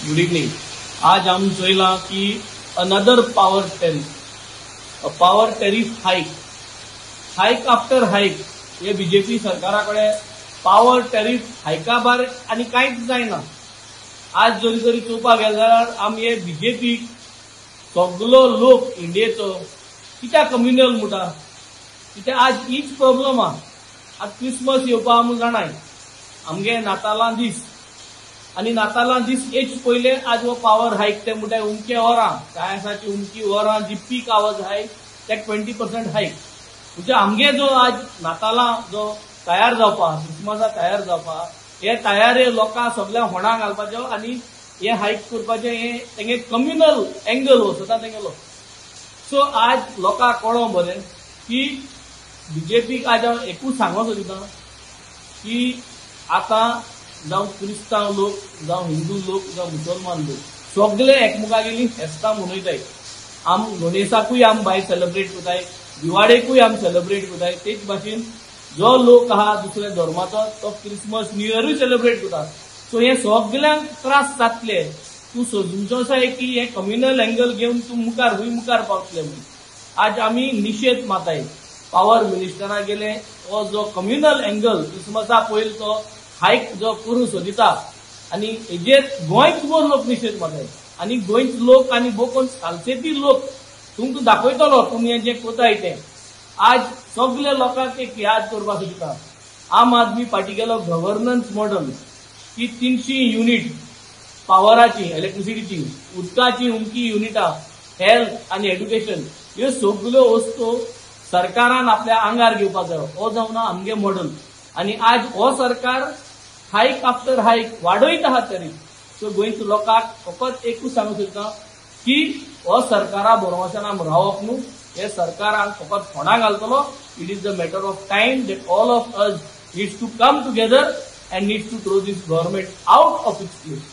Good evening. आज आमी चोयलां की another power tariff, power tariff hike, hike after hike. हे बीजेपी सरकारा कडेन पावर टॅरीफ हायका भायर आनी कांयच जायना. आज जरी जरी चोवपाक गेले जाल्यार आमी हे बीजेपीक सगलो लोक इंडियेचो कित्याक कम्युनल म्हणटा, कित्याक आज हीच प्रॉब्लम आहा. आज क्रिसमस येवपा आमी जाणाय, आमगे नातालां दीस, आनी नातालां दीस येच पयले आज हो पावर हायक ते म्हणटाय उमके वरां काय आसा ती उमकी वरां जी पीक आवर्स आहाय तेक 20% हायक. म्हणजे आमगे जो आज नातालां जो तयार जावपा, क्रिसमसा तयार जावपा, हे तयारी लोकांक सगळ्या होणाक घालपाच्यो आनी हे हायक करपाचें हे तेंगे कम्युनल एंगल हो सदां तेंगेलो. सो आज लोकांक कळों बरें की बीजेपीक आज हांव एकूच सांगूंक सोदिता की आतां जावं क्रिस्तांव लोक, जावं हिंदू लोक, जावं मुसलमान लोक सगळे एकमेकागेली फेस्तां मनयताय. आम गणेशाकूय आम भायर सेलेब्रेट करताय, दिवाळेकूय आम सेलेब्रेट करताय. तेच भाशेन जो लोक आहा दुसऱ्या धर्माचो तो क्रिसमस न्यू इयरूय सेलेब्रेट करता. सो हे सगल्यांक त्रास जातले. तूं समजूंक जाय की हे कम्युनल एंगल घेवन तूं मुखार हुंय मुखार पावतले म्हणून. आज आमी निशेध माताय पावर मिनिस्टरा गेले हो जो कम्युनल एंगल क्रिसमसा पयलो तो हायक जो करूंक सोदिता आनी हेजेर गोंयच लोक निशेध मारताय. आनी गोंयच लोक आनी भोव सालसेती लोक तुमकां दाखयतलो तुमी हें जें कोताय तें. आज सगळे लोकांक एक याद करपाक सोदिता, आम आदमी पार्टी गेलो गव्हर्नन्स मॉडल की 300 युनिट पावराची, इलेक्ट्रिसिटीची, उदकाची उमकी युनिटां, हेल्थ आनी एड्युकेशन ह्यो सगल्यो वस्तू सरकारान आपल्या आंगार घेवपाक जायो. हो जावन आमगे मॉडल. आनी आज हो सरकार हायक आफ्टर हायक वाडयत आहा तरी. सो गोंयच्या लोकांक फकत एकूच सांगूंक सोदता की हो सरकारा भरवशान आमी रावप न्हू, हे सरकारान फकत फोंडा घालतलो. It is the matter of time that all of us needs to come together and needs to throw this government out of its place.